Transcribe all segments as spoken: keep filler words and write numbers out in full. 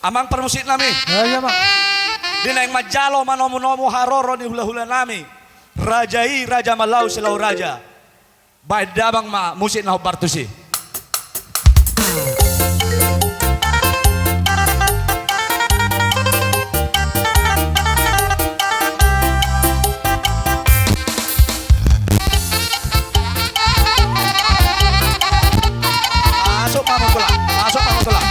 Amang parmusik nami. Ia, ia, Amang. Di naeng manjalo manomu-nomu haroro ni hula-hula nami. Raja i, raja ma laho silaho raja. Baen damang ma musik na hombar tusi. Masuk, Pak Mangkulam. Masuk, Pak Mangkulam.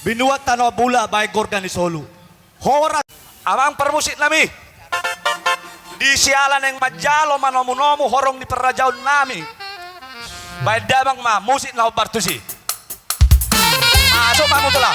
Binuat tano bula baen gorga ni solu. Horas. Amang parmusik nami. Di siala naeng manjalo manomu-nomu horong ni parrajaon nami. Baen damang ma musik na hombar tusi. Masuk ma mutula.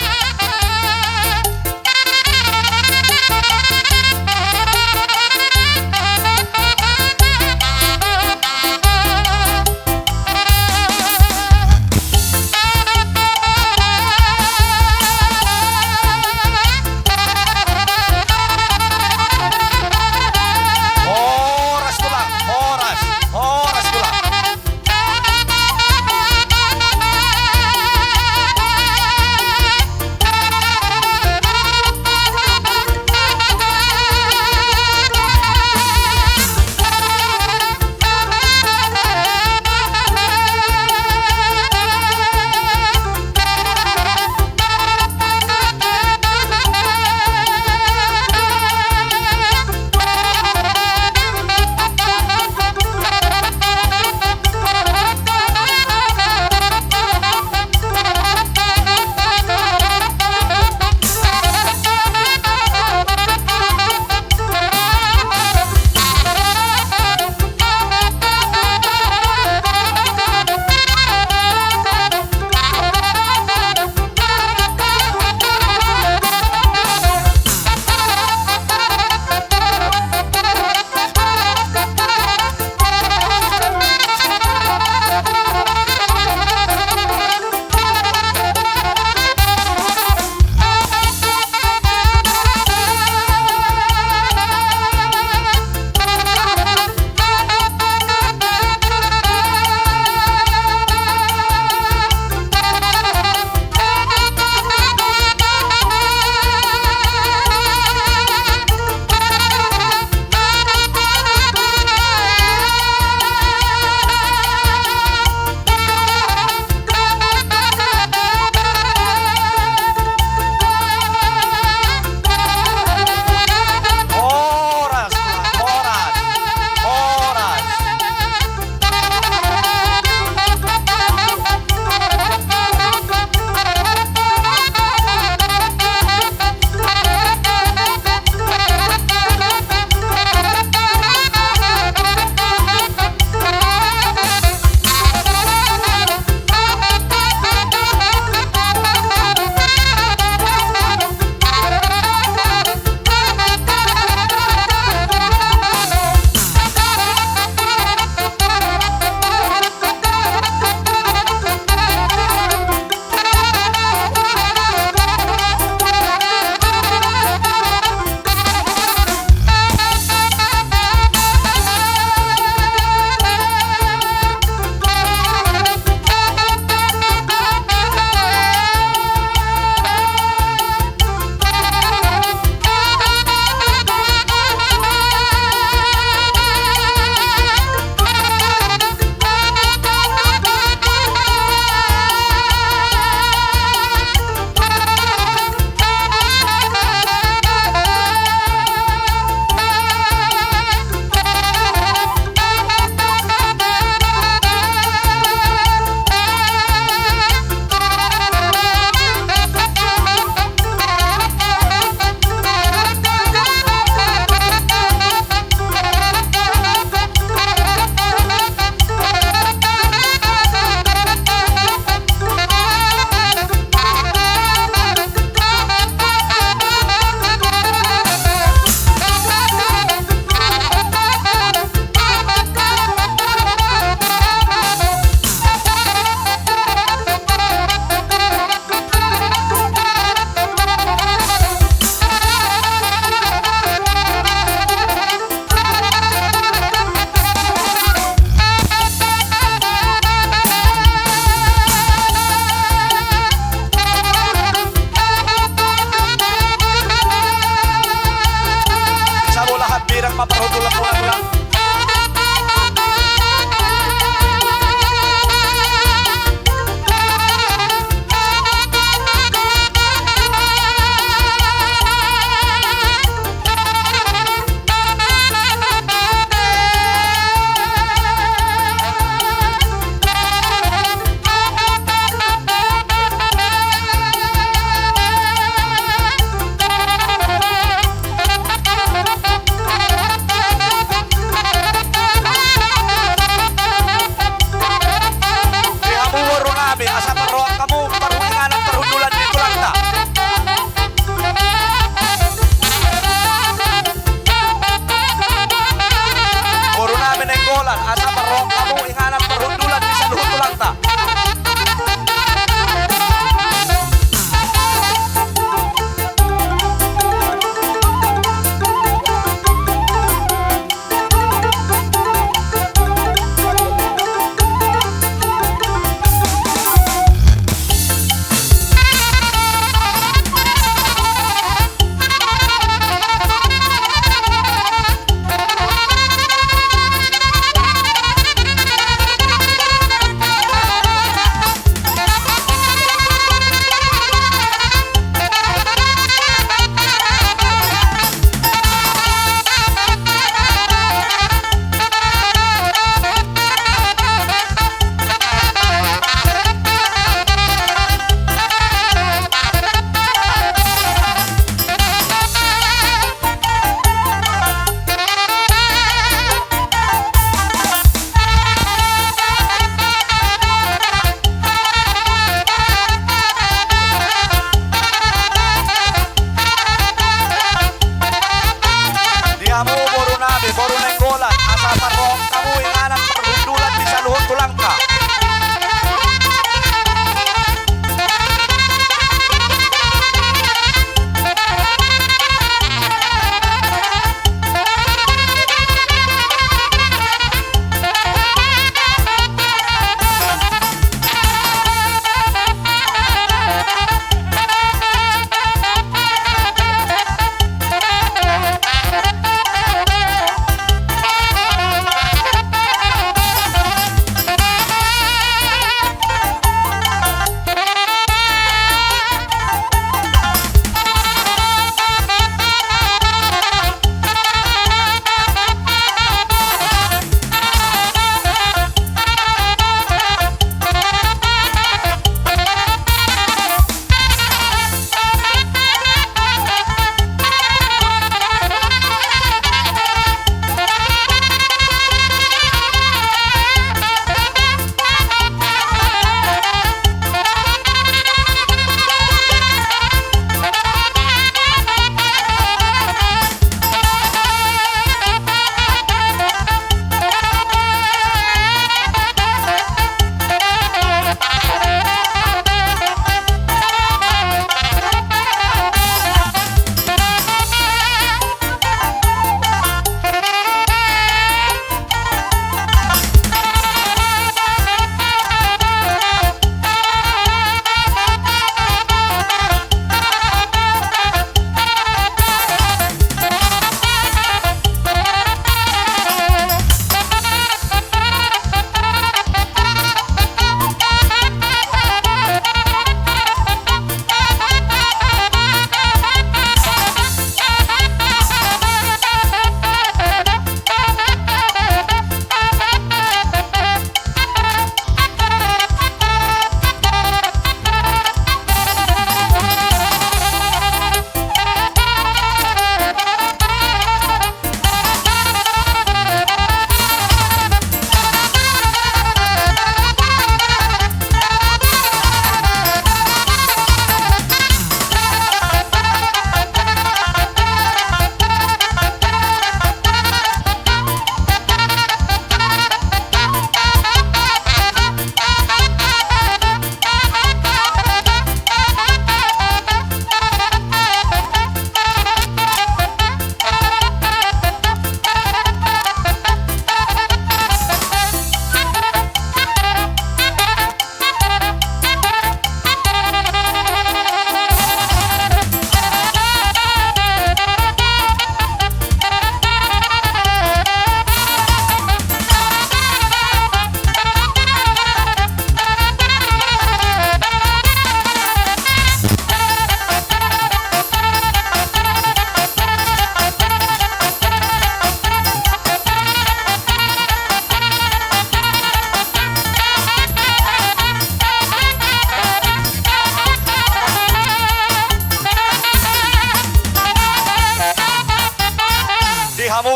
Horas tulang, horas, horas tulang.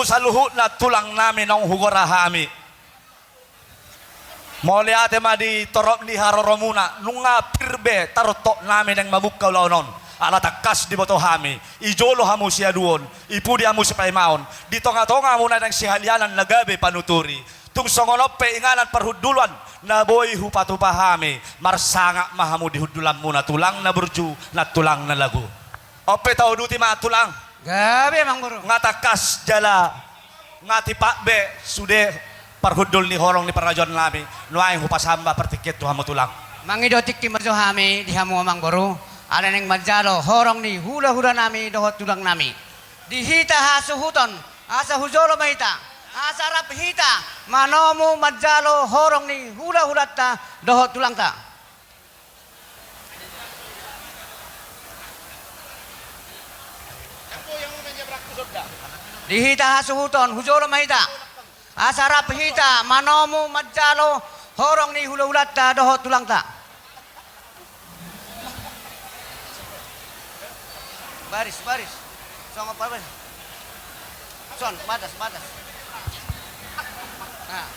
saluhutna tulang nami naung hugora hami. Mauliate ma di torop ni haroromuna, nunga pir be tarontok nami naeng mamungka ulaon on. Ala tangkas diboto hami, i jolo hamu siaduon, i pudi hamu sipaimaon, di tongatonga hamuna naeng sihalianan na gabe panuturi. Tung songon on pe inganan parhundulan na boi hupatupa hami, marsangap ma hamu di hundulanmuna tulang na burju, nantulang na lagu. On pe tauduti ma tulang. Gabe amangboru. Nga tangkas jala nga tipak be sude parhundul ni horong ni parrajaon nami, nuaeng hupasamba partingkian tu hamu tulang. Mangido tingki ma jo hami di hamu amangboru, ala naeng manjalo horong ni hulahula nami dohot tulang nami. Di hita hasuhuton, asa hujolo ma hita, asa rap hita manomu manjalo horong ni hulahulanta dohot tulangta. Di hita hasuhuton, hujolo ma hita, asa rap hita manomu manjalo horong ni hulahulanta dohot tulangta. Baris, baris. Songon baris. Son, batas, batas. Nah.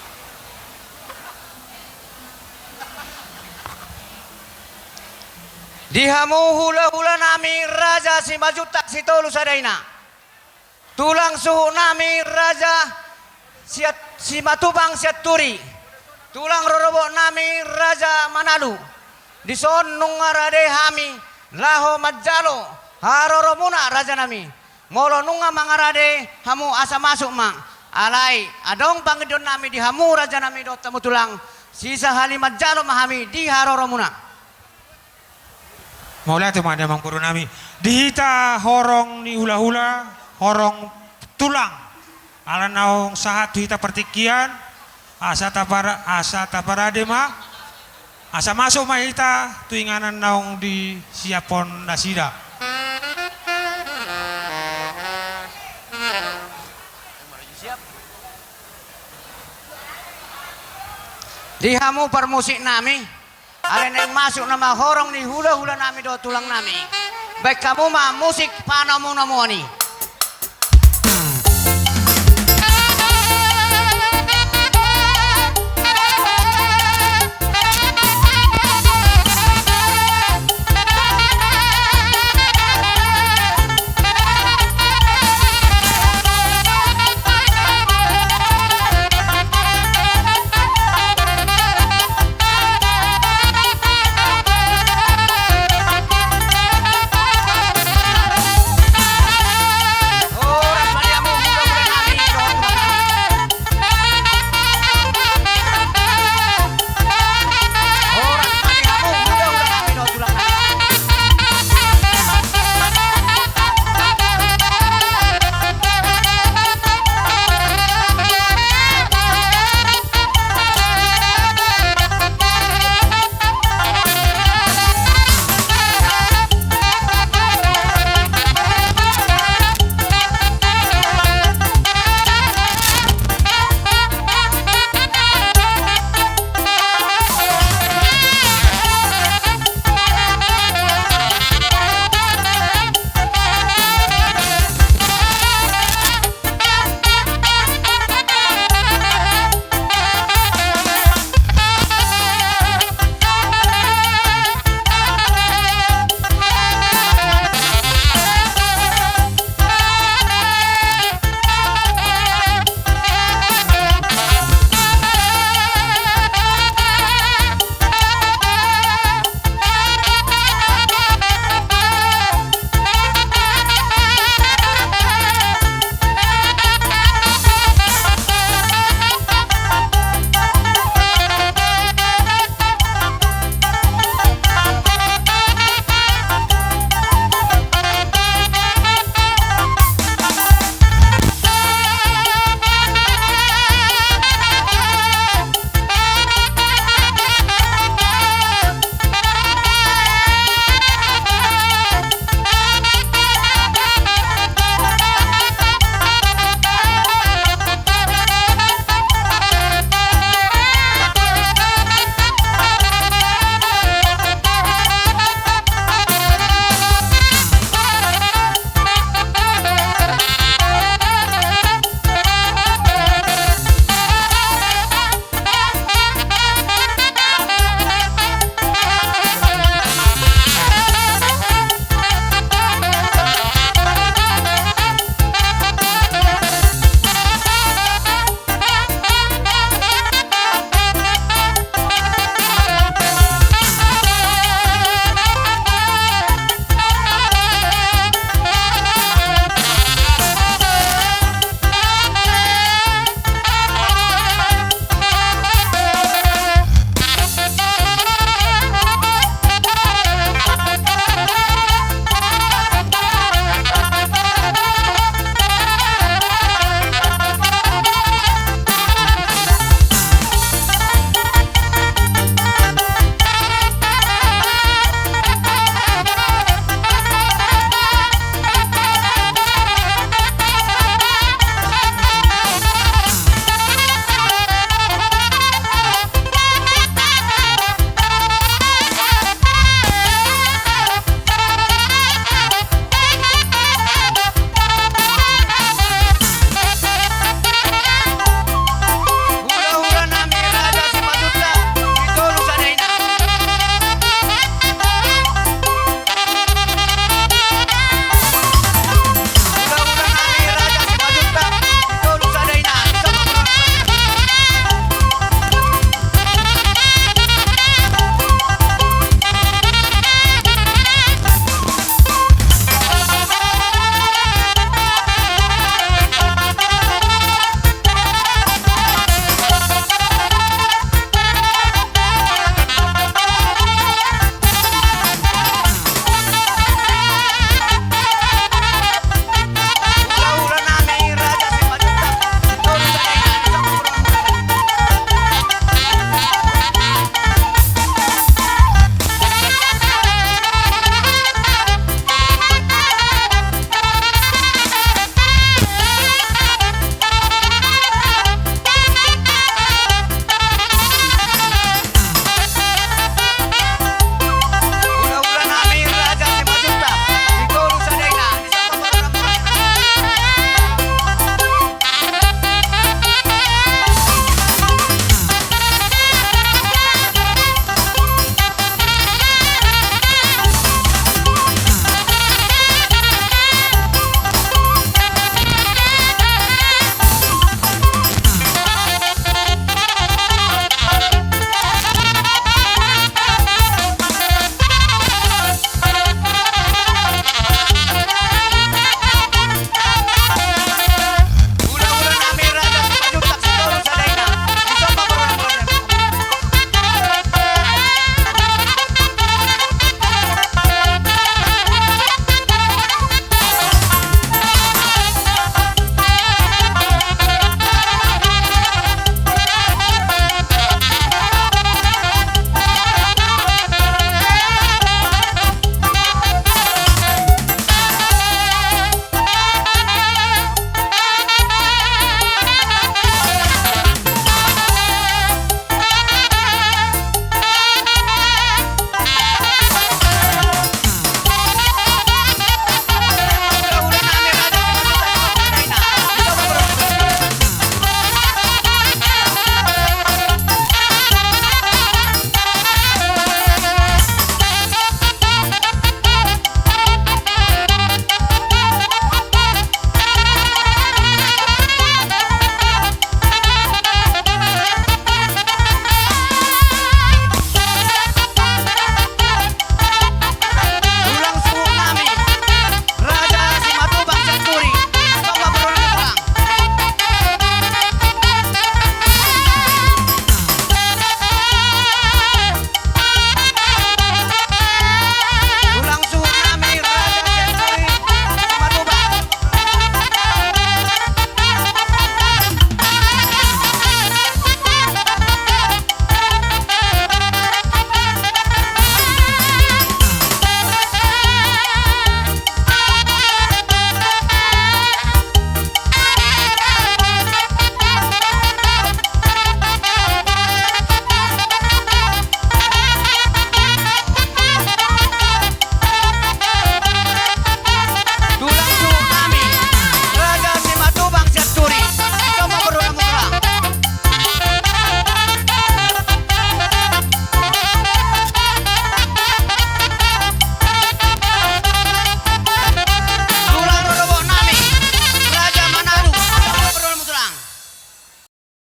Di hamu hulahula nami Raja Simanjuntak Sitolu Sadaina. Tulang suhut nami Raja Siat-, Simatupang Sianturi. Tulang rorobot nami Raja Manalu. Dison nunga rade hami laho manjalo haroromuna raja nami. Molo nunga mangarade hamu asa masuk ma. Alai adong pangidoan nami di hamu raja nami dohot hamu tulang. Sisahali manjalo ma hami di haroromuna. Mauliate ma di amangboru nami. Di hita horong ni hulahula, horong tulang. Ala naung sahat tu hita partingkian, asa tapara-, asa taparade ma, asa masuk ma hita tu inganan naung disiaphon nasida. Di hamu parmusik nami. Alai naeng masuk nama horong ni hulahula nami dohot tulang nami. Baen hamu ma musik panomunomuon i.